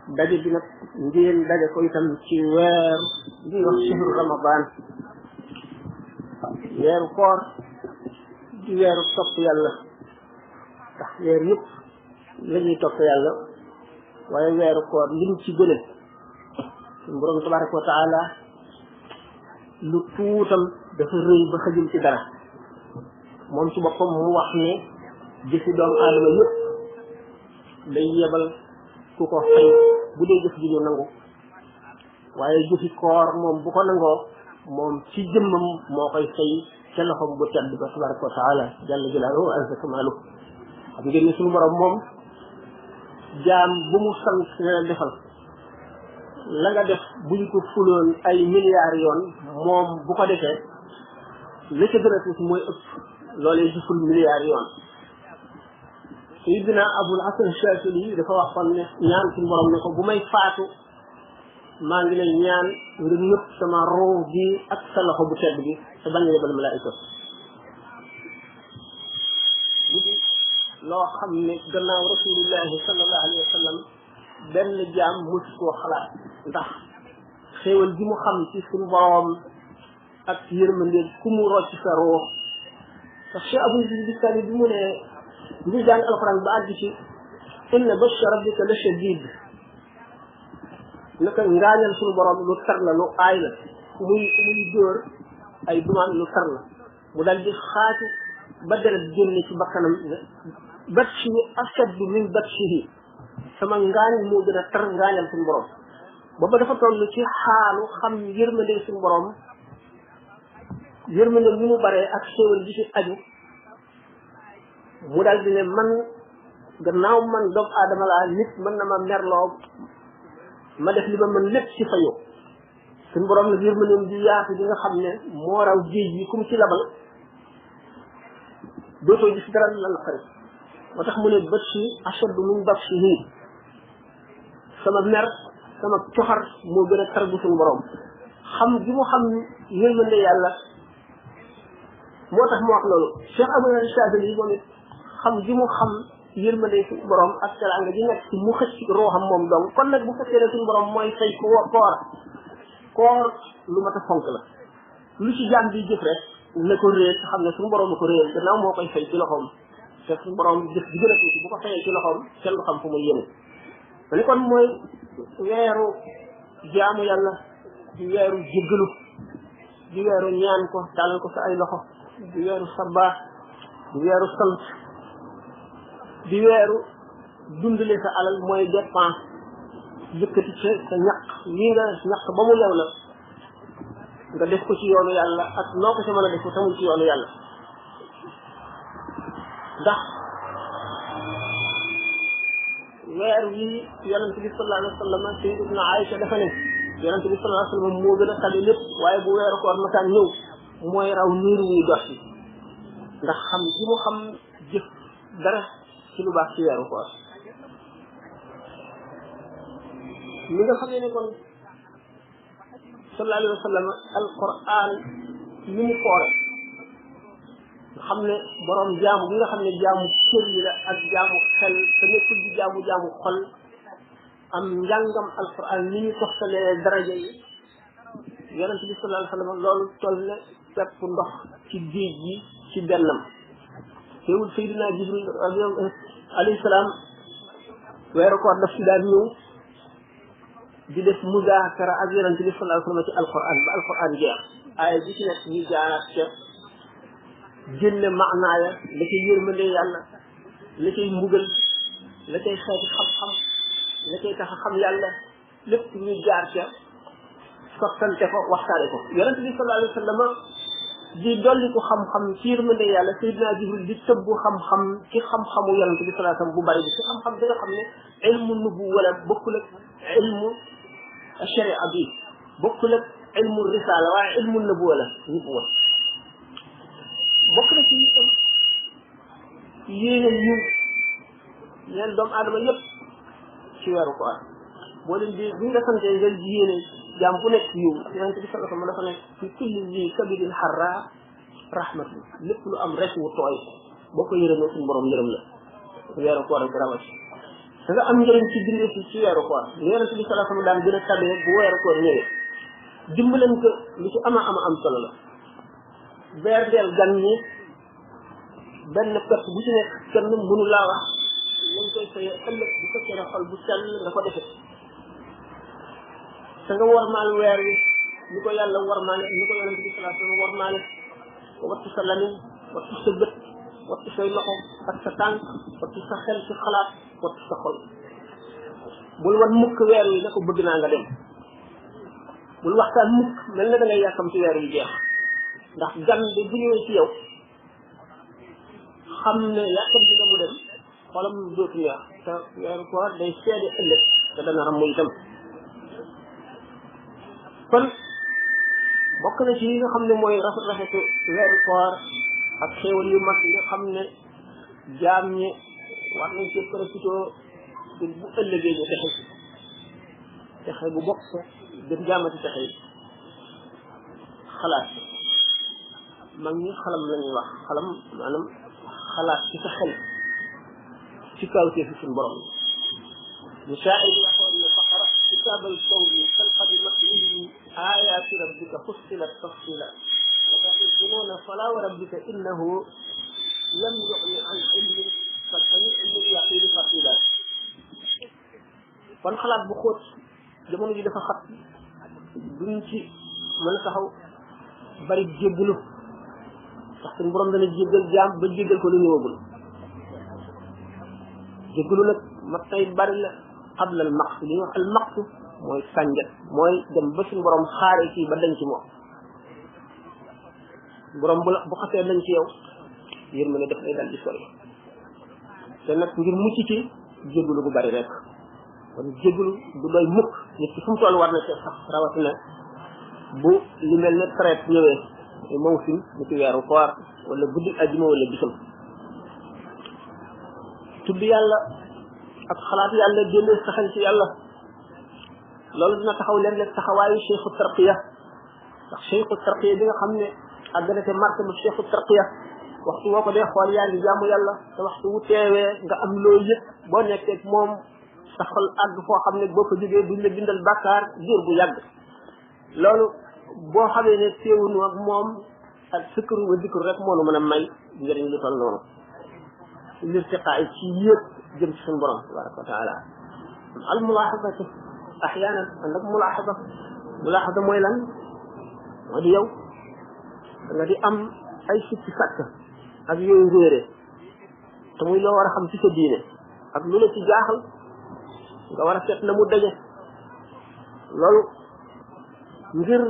daje bi nag ngeen daje ko itam ci weer bi wax shahru ramadan weeru koor di weeru topp yàlla ndax weer yëpp la ñuy topp yàlla waaye weeru koor lim ci gëne suñu borom tabaraka wa taala lu tuutam dafa rëy ba xajul ci dara moom ci boppam mu wax ne jëfi doomu aadama yëpp day yebal ku ko fay bu dee jëf ji ñu nangu waaye jëfi koor moom bu ko nangoo moom ci jëmmam moo koy fay ca loxom bu tedd ba tabaraka wa taala jalla jalaaluhu wa azza kamaaluhu xam ngeen ne suñu borom moom jaam bu mu sant ne defal la nga def buñ ko fuloon ay milliards yoon moom bu ko defee la ca gën a tuuti mooy ëpp loolee ci ful milliards yoon Sayyidina Abul Hasan Shafili dafa wax kon ne ñaan suñu borom ne ko bu may faatu maa ngi lay ñaan nga ñëpp sama roo bi ak sa loxo bu tedd bi te bañ a yebal malaayika bu di loo xam ne gannaaw rasulillahi sallallahu alayhi wa sallam benn jaam mus koo xalaat ndax xéewal gi mu xam ci suñu borom ak yërmande ku mu rocc sa roo ndax Cheikh Abou Bistami bi mu ne ñu jàng alxuraan ba àgg ci inna batsha rabbika la shadid naka ngaañal suñu borom lu tar la lu aay la muy dóor ay dumaan lu tar la mu dal di xaatu ba deret génne ci bakkanam batshi ashaddu min batshihi sama ngaañ moo gën a tar ngaañal suñu borom booba dafa toll ci xaalu xam yërmande suñu borom yërmande ni mu baree ak xéewal gi ci aju mu daal di ne man gannaaw man doomu aadama laa nit mën na ma merloo ma def li ma mën lépp ci fayu suñu borom nag yërmandeem di yaatu di nga xam ne moo raw géej yi kum ci labal dootoo gis dara la naqari moo tax mu ne batshi ashaddu min batshihi sama mer sama coxar moo gën a tar bu suñu borom xam gi mu xam yërmande yàlla moo tax mu wax loolu Cheikh Abou Shafili yi moom it xam gi mu xam yërmande suñu borom ak teraanga gi nekk ci mu xëcc rooxam moom dong kon nag bu fekkee ne suñu borom mooy fay koor lu mat a fonk la lu ci jaam bi jëf rek na ko réer te xam ne suñu borom na ko réer gannaaw moo koy fay ci loxoom te suñu borom jëf di gën a tuuti bu ko fayee ci loxoom kenn du xam fu muy yëne dañu kon mooy weeru jaamu yàlla di weeru jéggalu di weeru ñaan ko tàllal ko sa ay loxo di weeru sabaa di weeru sant di weeru dundale sa alal mooy dépense yëkkati sa ñaq lii nga ñaq ba mu lew la nga def ko ci yoonu yàlla ak noo ko ci mën a def ko tamul ci yoonu yàlla ndax weer wi yonente bi sallallahu alayhi wa sallam sayyidatuna Aïcha dafa ne yonente bi sallallahu alayhi wa sallam moo gën a tabi lépp waaye bu weeru koor masaan ñëw mooy raw niir wuy dox yi ndax xam gi mu xam jëf dara ci lu baax ci weeru koor li nga xamee ne kon sallallahu alayhi wa sallam alquran li mu foore nga xam ne borom jaamu bi nga xam ne jaamu cër yi la ak jaamu xel te nekkul di jaamu xol am njàngam alquran ni ñu toxtalee daraja yi yonente bi sallallahu alayhi wa sallam loolu toll ne pepp ndox ci géej gi ci bennam teewul Seydina Jibril alayhi salaam weeru koor daf ci daan ñëw di def muzaakara ak yonente bi sallallahu alayhi wa sallam ci alquran ba alquran jeex aaya bi ci nekk ñu jaaraat ca génne maanaaya la cay yërmande yàlla la cay mbugal la cay xeeti xam-xam la cay tax a xam yàlla lépp ñu jaar ca sottante ko waxtaane ko yonente bi sallallahu alayhi wa sallam di dolli ko xam-xam ci yërmande yàlla Seydina Jibril di tëbbu xam-xam ci xam-xamu yonente bi sallallahu alayhi wa sallam bu bari bi ci xam-xam bi nga xam ne ilmu nubu wala bokkul ak ilmu sharia bi bokkul ak ilmu risala waaye ilmu nubu wala nubuwa bokk na ci itam yéene ñu ñeen doomu aadama yëpp ci weeru koor boo leen di bu ñu la santee ngeen di yéene jaam bu nekk yiw yonente bi sallallahu alayhi wa sallam dafa nekk fi kulli zi kabidin harra rahmatu lépp lu am res wu tooy boo ko yërëmee suñu borom yërëm la weeru koor ak rawat da nga am njëriñ ci bindee ci weeru koor yonent bi sallallahu alayhi wasallam daan gën a tabee bu weeru koor ñëwee dimbaleen ko lu ci ama am solo la berdeel gan ñi benn pepp bu ci nekk kenn mënu laa wax lañ koy fayee ëllëg bu fekkee ne xol bu sell nga ko defee te nga warmaal weer wi ni ko yàlla warmaale ni ko yonent bi sallallahu alayhi wasallam warmaale wattu sa lamiñ wattu sa bët wattu say loxo ak sa tànk wattu sa xel ci xalaat wattu sa xol bul wan mukk weer wi ne ko bëgg naa nga dem bul waxtaan mukk mel na da ngay yàkkam ci weer wi jeex ndax gan de bu ñëwee ci yow xam ne yàkkam ci nga mu dem xolam dootu neex te weeru koor day seede ëllëg te dana ram itam kon bokk na ci yi nga xam ne mooy rafetu weeru koor ak xéewal yu mag yi nga xam ne jaam ñi war nañ ci profité bu ëllëgee ñu texe bu bokk gën jaamati texe yi xalaat mag ñi xalam la ñuy wax xalam maanaam xalaat ci sa xel ci kawtee fi suñu borom musaa'id yaqoon ne faqara kitaabal kawni xalqati matlihi ayaati rabbika fussilat tafsila wa taxsibuuna fala wa rabbika innahu lam yuxni an ilmin fatayil yaqiini fasila kon xalaat bu xóot jamono ji dafa xat duñ ci mën a taxaw bari jéggalu ndax suñu borom dana jéggal jaam ba jéggal ko lu ñëwagul jéggalu nag mat tay bari la xablal maqtu li ñuy wax al maqtu mooy sànjat mooy dem ba suñu borom xaare kii ba dañ ci moom borom bu xasee dañ ci yow yërmande daf lay dal di sori te nag ngir mucc ci jéggalu bu bari rek kon jéggalu du doy mukk nit ki fu mu toll war na ci sax rawatina bu li mel ne traite ñëwee mawsim bu ci weeru koor wala guddi ajjuma wala bisam tudd yàlla ak xalaat yàlla delloo sa xel ci yàlla loolu dina taxaw léeg-léeg taxawaayu cheikhu tarqiya ndax cheikhu tarqiya bi nga xam ne àgg na te martaba bu cheikhu tarqiya waxtu woo ko dee xool yaa ngi jaamu yàlla te waxtu wu teewee nga am loo yëpp boo nekkee moom sa xol àgg foo xam ne boo ko jógee duñ la bindal bàkkaar diir bu yàgg loolu boo xamee ne teewunu ak moom ak sukkaru wa dikru rek moo nu mën a may njëriñ lu toll noonu lirtiqaa ci yëpp jëm ci suñu borom tabaraka wa taala al mulaaxasatu axyaanan ànd ak mulaaxasa mooy lan moo di yow da nga di am ay sikki sàkk ak yooyu réere te muy loo war a xam ci sa diine ak lu la ci jaaxal nga war a seet na mu daje loolu ngir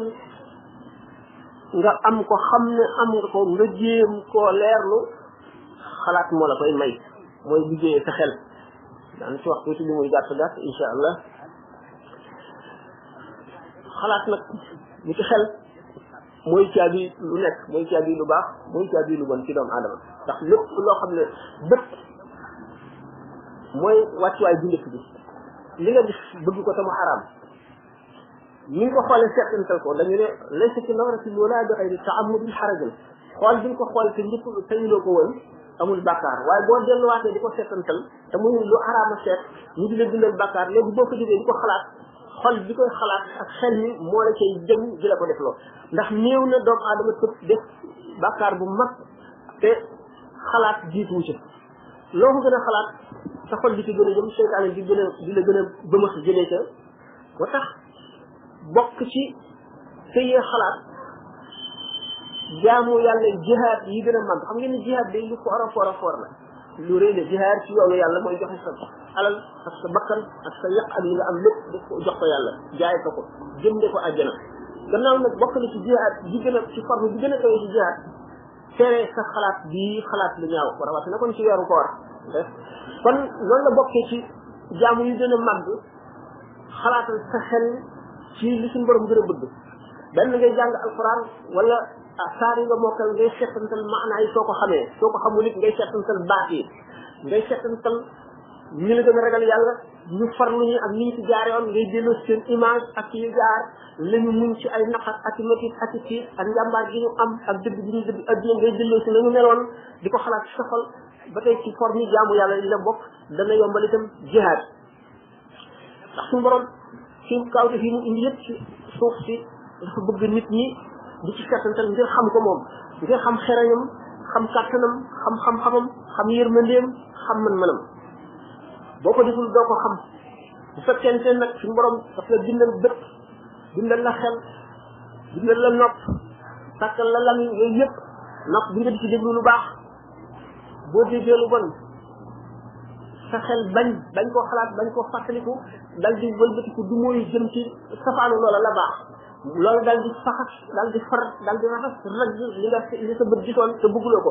nga am ko xam ne am nga ko nga jéem koo leerlu xalaat moo la koy may mooy liggéeyee sa xel daan ci wax tuuti li muy gàtt gàtt insha allah xalaat nag li ci xel mooy caabi lu nekk mooy caabi lu baax mooy caabi lu bon ci doomu aadama ndax lépp loo xam ne bët mooy wàccuwaay bu njëkk bi li nga gis bëgg ko te mu xaraam ni nga ko xoolee seetantal ko dañu ne laysa ci nawrati wala bi xayri ta'ammudin xarajal xool bi nga ko xool te njëkk tayuloo ko woon amul bàkkaar waaye boo delluwaatee di ko seetantal te muy lu xaraama seet ñu di la bindal bàkkaar léegi boo ko jógee di ko xalaat xol bi koy xalaat ak xel mi moo la cay jëm di la ko def loo ndax néew na doomu aadama tëb def bàkkaar bu mag te xalaat jiitu ci loo ko gën a xalaat sa xol di ci gën a jëm seytaane di la gën a bëmax jëlee ca moo tax bokk ci tëyee xalaat jaamu yàlla jihaad yi gën a mag xam ngeen ni jihaad day lu foor a foor la lu rëy la jihaad ci yoonu yàlla mooy joxe sa alal ak sa bakkan ak sa yàq ak li nga am lépp def ko jox ko yàlla jaay ko ko jënde ko àjjana gannaaw nag bokk na ci jihaad ji gën a ci forme bi gën a kawe ci jihaad tere sa xalaat bii xalaat lu ñaaw ko rawatina kon ci weeru koor kon loolu la bokkee ci jaamu yu gën a màgg xalaatal sa xel ci li suñu borom gën a bëgg benn ngay jàng alquran wala saar yi nga mokkal ngay seetantal maanaa yi soo ko xamee soo ko xamul it ngay seetantal baat yi ngay seetantal ñi la gën a ragal yàlla ñu farlu ñu ak ni ñu ci jaare woon ngay delloo seen image ak yu jaar la ñu muñ ci ay naqar ak i métit ak i tiit ak njàmbaar gi ñu am ak dëgg gi ñu dëgg adduna ngay delloo si nañu meloon di ko xalaat ci sa xol ba tey ci forme yi jaamu yàlla yi la bokk dana yombal itam jihaad ndax suñu borom ci kawte fi mu indi yëpp ci suuf si dafa bëgg nit ñi di ci settantal ngir xam ko moom ngir xam xerañam xam kàttanam xam xam-xamam xam yërmandeem xam mën-mënam boo ko deful doo ko xam bu fekkente nag suñu borom daf la bindal bët bindal la xel bindal la nopp takkal la lamiñ yooyu yëpp nopp bi nga di ci déglu lu baax boo déggee lu bon sa xel bañ koo xalaat bañ koo fàttaliku dal di wëlbatiku du mooy jëm ci safaanu loola la baax loolu dal di faxas dal di far dal di raxas rëgg li sa bët gisoon te bëgguloo ko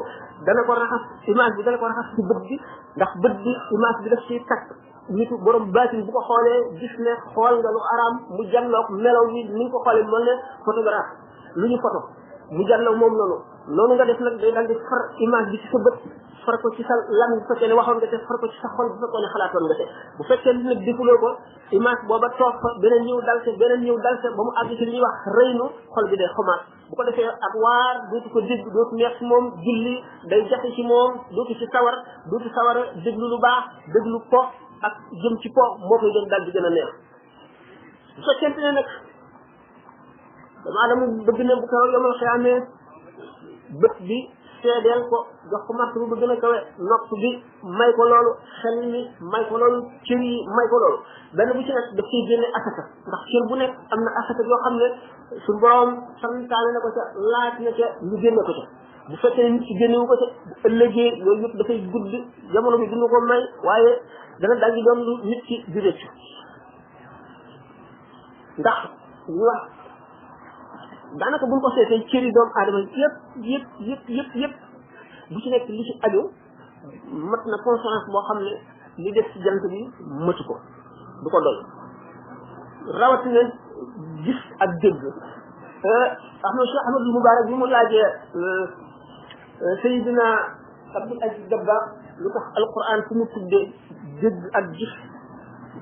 dana ko raxas image bi dana ko raxas ci bët bi ndax bët bi image bi daf ciy takk nitu borom baatin bu ko xoolee gis ne xool nga lu araam mu janloog melaw ni ni nga ko xoolee mel ne photographe lu ñu photo mu janloog moom noonu nga def nag day dal di far image bi ci sa bët far ko ci sa lan bu fekkee ne waxoon nga te far ko ci sa xol bu fekkee ne xalaatoon nga te bu fekkee ne nag defuloo ko image booba toog fa beneen ñëw dal se ba mu àgg ci li ñuy wax rëynu xol bi day xomaat bu ko defee ak waar dootu ko dégg dootu neex ci moom julli day jafe ci moom dootu sawar a déglu lu baax déglu ko ak jëm ci po moo koy gën dal di gën a neex bu fekkente ne nag damaa dama bëgg ne bu ko yomal xiyaamee bët bi seedeel ko jox ko martaba bu gën a kawe nopp bi may ko loolu xel mi may ko loolu cër yi may ko loolu benn bu ci nekk daf ciy génne asaka ndax cër bu nekk am na asaka yoo xam ne suñu borom santaane na ko ca laaj na ca ñu génne ko ca bu fekkee nit ci génnewu ko ca bu ëllëgee loolu yëpp dafay gudd jamono bi dina ko may waaye dana dal di doon lu nit ci di rëcc ndax ñu wax daanaka buñ ko seetee cëri doomu aadama yëpp bu ci nekk li ci aju mat na conscience boo xam ne li def ci jant bi mëtu ko du ko doy rawatina gis ak dégg Cheikh Ahmadul Mubarak bi mu laajee Seydina Abdul Aziz Dabba lu tax alquran fu mu tuddee dégg ak gis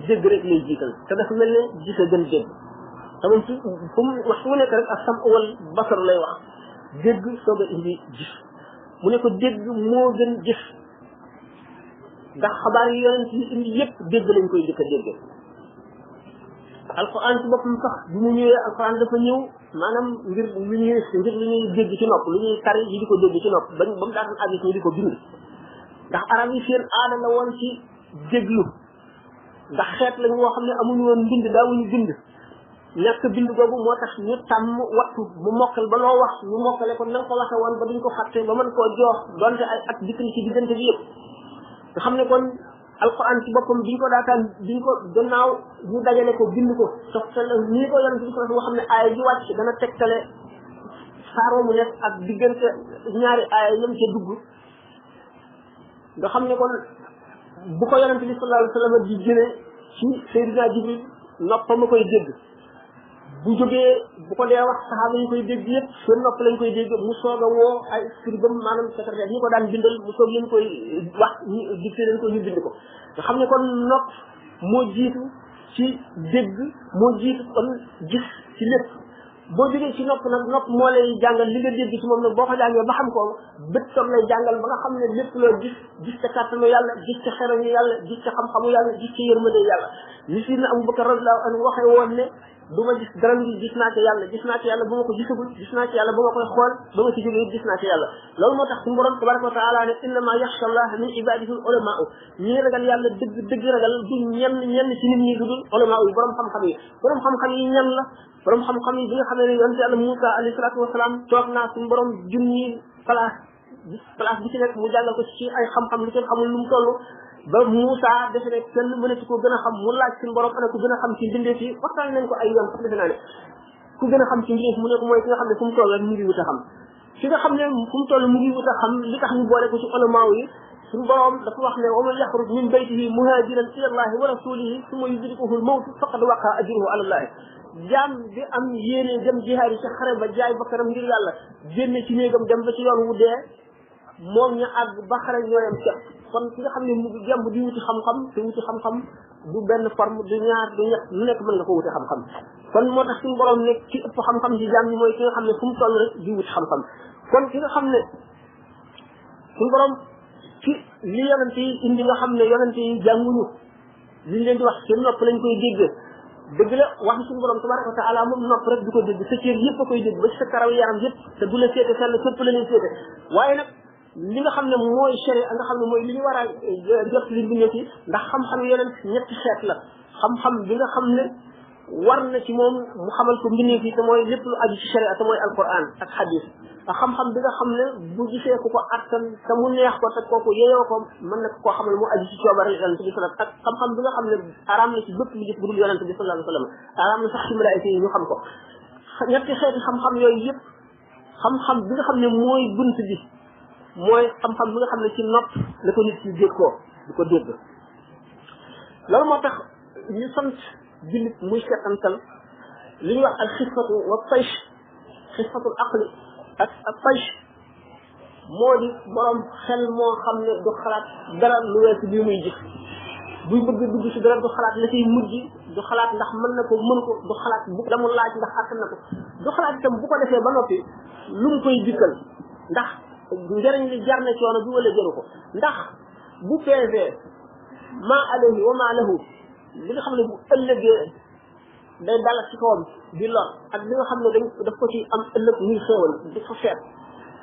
dégg rek lay jiital te dafa mel ne gis a gën dégg te moom fu mu wax fu mu nekk rek ak sam wal basar lay wax dégg soog a indi gis mu ne ko dégg moo gën gis ndax xabaar yi yonent yi indi yëpp dégg lañ koy jëkk a dégg alquran ci boppam sax bi mu ñëwee alquran dafa ñëw maanaam ngir lu ñuy dégg ci nopp lu ñuy tari yi di ko dégg ci nopp ba mu daataan àgg ñu di ko bind ndax arab yi seen aada la woon ci déglu ndax xeet lañ woo xam ne amuñu woon mbind daawuñu bind ñàkk bind googu moo tax ñu tàmm wattu mu mokkal ba loo wax ñu mokkale ko na nga ko waxe woon ba duñ ko fàtte ba mën koo joox donte ay at dikk ci diggante bi yëpp nga xam ne kon alquran ci boppam biñ ko gannaaw ñu dajale ko bind ko soxtala nii ko yonent bi nga xam ne aaya ji wàcc dana tegtale saaroo mu nekk ak diggante ñaari aaya ñam ca dugg nga xam ne kon bu ko yonent bi sallallahu alayhi wa sallam di jëlee ci Seydina Jibril noppam a koy dégg bu jógee bu ko dee wax saxaaba yi koy dégg yëpp seen nopp lañ koy dégg mu soog a woo ay scribam maanaam secrétaire ñi ko daan bindal mu soog leen koy wax ñu dicté leen ko ñu bind ko nga xam ne kon nopp moo jiitu ci dégg moo jiitu kon gis ci lépp boo jógee ci nopp nag nopp moo lay jàngal li nga dégg ci moom nag boo ko jàngee ba xam ko bët soog lay jàngal ba nga xam ne lépp loo gis ca kàttanu yàlla gis ca xerañu yàlla gis ca xam-xamu yàlla gis ca yërmande yàlla li si na Abubakar radiyallahu anhu waxee woon ne du ma gis dara ngi gis naa ci yàlla bu ma ko gisagul gis naa ci yàlla bu ma koy xool ba ma ci jógee gis naa ci yàlla loolu moo tax suñu borom tabaraka wa taala ne innama yaxsha allah min ibadihi ulama ñi ragal yàlla dëgg ragal du ñenn ci nit ñi lu dul ulama yi borom xam-xam yi ñan la borom xam-xam yi bi nga xam ne yonent yàlla Moussa alayhi salaatu wasalaam toog naa suñu borom junni place bi ci nekk mu jàngal ko ci ay xam-xam lu kenn xamul lu mu toll ba Moussa defe ne kenn mënatu ko gën a xam mu laaj suñu borom ana ku gën a xam ci mbindeef yi waxtaan nañ ko ay yoon sax defe naa ne ku gën a xam ci mbindeef mu ne ko mooy ki nga xam ne fu mu toll rek mu ngi wut a xam ki nga xam ne fu mu toll mu ngi wut a xam li tax ñu boole ko ci ulama yi suñu borom dafa wax ne wa man yaxruj min baytihi muhajiran ila allahi wa rasulihi summa yudrikuhu al mawt faqad waqa ajruhu ala allahi jaam bi am yéene dem jihaad ci xare ba jaay bakkanam ngir yàlla génne ci néegam dem ba ci yoon wu dee moom ñu àgg ba xare ñooyam képp kon ki nga xam ne mu ngi gemb di wuti xam-xam te wuti xam-xam du benn forme du ñaar du ñett lu nekk mën nga ko wuti xam-xam kon moo tax suñu borom nekk ci ëpp xam-xam ci jaam ñi mooy ki nga xam ne fu mu toll rek di wuti xam-xam kon ki nga xam ne suñu borom ci ci li yonent yi indi nga xam ne yonent yi jànguñu liñ leen di wax seen nopp lañ koy dégg dëgg la wax suñu borom tabaraka wa taala moom nopp rek du ko dégg sa cër yëpp a koy dégg ba ci sa karaw yaram yëpp te du la féete fenn fépp la leen féete waaye nag li nga xam ne mooy sharia nga xam ne mooy li ñu war a jot li bindee ci ndax xam-xam yonent ñetti xeet la xam-xam bi nga xam ne war na ci moom mu xamal ko mbindeef yi te mooy lépp lu aju ci sharia te mooy alquran ak hadis ak xam-xam bi nga xam ne bu gisee ku ko attan te mu neex ko te kooku yeyoo ko mën na koo xamal mu aju ci coobare yonent bi sallallahu ak xam-xam bi nga xam ne araam na ci bépp lu gis bu dul yonent bi sallallahu alayhi wa sallam araam na sax ci malaayika yi ñu xam ko ñetti xeeti xam-xam yooyu yëpp xam-xam bi nga xam ne mooy bunt bi mooy xam-xam bi nga xam ne ci nopp la ko nit ci dégg koo di ko dégg loolu moo tax ñu sant jullit muy seetantal li ñuy wax al xisfatu wa taysh xisfatul aqli ak taysh moo di borom xel moo xam ne du xalaat dara lu weesu bi muy gis buy bëgg dugg ci dara du xalaat la ciy mujj du xalaat ndax mën na ko mën ko du xalaat bu la mu laaj ndax attan na ko du xalaat itam bu ko defee ba noppi lu mu koy dikkal ndax njëriñ li jar na coono bi wala jëru ko ndax bu peesee maa alayhi wa maa lahu li nga xam ne bu ëllëgee day dal ci kawam di lor ak li nga xam ne daf ko ci am ëllëg muy xéewal di fa seet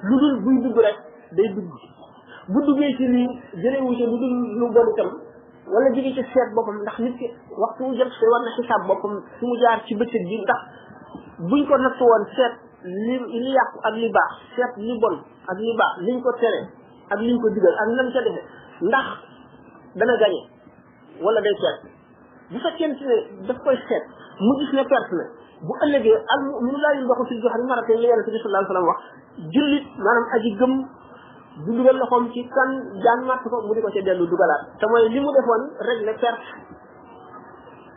lu dul buy dugg rek day dugg bu duggee ci lii jëlewu ci lu dul lu bon itam wala jóge ci seet boppam ndax nit ki waxtu wu jot war na xisaab boppam fi mu jaar ci bëccëg bi ndax buñ ko natt woon seet li yàqu ak li baax seet li bon ak li baax liñ ko tere ak liñ ko digal ak nam ca defe ndax dana gañe wala day seet bu fekkente ne daf koy seet mu gis ne perte na bu ëllëgee al mu'minu laa yulbaxu fil juhri marratayn li yonent bi sallallahu alayhi wa sallam wax jullit maanaam aji gëm du dugal loxoom ci kan jaan màtt ko mu di ko ca dellu dugalaat te mooy li mu defoon réglé perte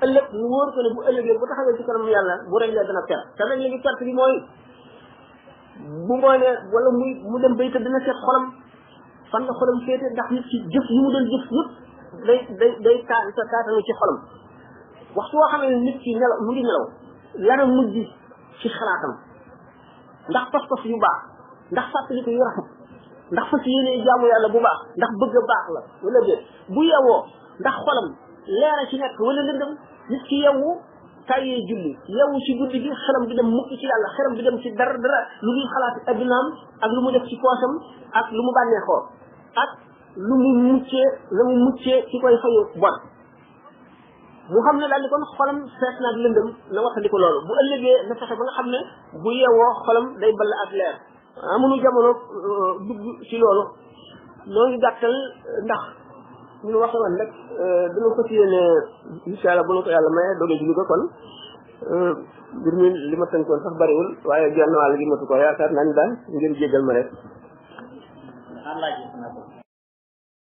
ëllëg mu wóor ko ne bu ëllëgee bu taxawee ci kanam yàlla bu réglé dana perte te réglé gi perte bi mooy bu ngoonee wala mu dem bay tëdd dina seet xolam fan la xolam féete ndax nit ci jëf yi mu doon jëf yëpp day taatanu ci xolam waxtu woo xam ne nit ki nelaw mu ngi nelaw lana mujj ci xalaatam ndax pas-pas yu baax ndax fàttali ko yu rafet ndax fas yéene jaamu yàlla bu baax ndax bëgg a baax la wala déet bu yewwoo ndax xolam leera ci nekk wala lëndëm nit ki yewwu tàyyee julli yewwu ci guddi gi xelam di dem mukk ci yàlla xelam di dem ci dara lu dul xalaati addinaam ak lu mu def ci poosam ak lu mu bànneexoo ak lu mu muccee ci koy fayu bon mu xam ne daal di kon xolam fees naag lëndëm na waxandi ko loolu bu ëllëgee na fexe ba nga xam ne bu yeewoo xolam day ball ak leer amuñu jamono dugg ci loolu noo ngi gàttal ndax ñu waxe woon rek dina ko ci yéene incha allah bu na ko yàlla maye doge julli ko kon mbir mi li ma tënkoon sax bariwul waaye genn wàll gi matu ko yaakaar naa ni daal ngeen jéggal ma rek